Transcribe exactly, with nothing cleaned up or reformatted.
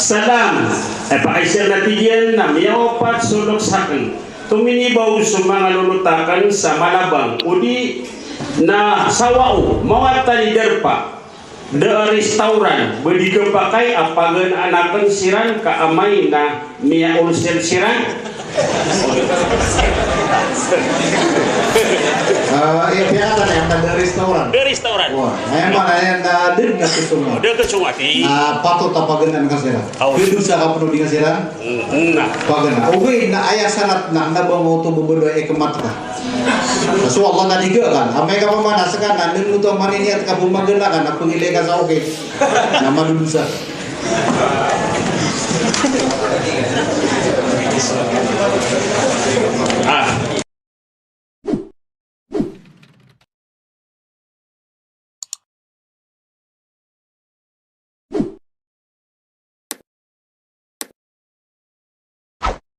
Salam, eh, pakaisa na tig iyan na miyawapat so loks akn. Tominibaw so manga lolot akn sa Malabang, odi na sawa o, mawatan i darpa. Da a restaurant, ba di kapakay a paganaan akn siran ka amay na miya-ulcer siran. Ah, iya, piyakatan iyan na da restaurant. Da restaurant. Wah, aya maana niyan na da, da kasonga. Da kasonga, di. Na patot a paganaan ka siran. Aw. Di dosa ka pn o di ka siran. Mm, na. Pagana. Ogaid na aya sanat na kna ba maoto ba baloy a ikmat ka. So Allah na di ka kan. Amay ka pamana ska na nn oto a maniniyat ka pmagana ka na pngilay ka sa okay. Na madodosa.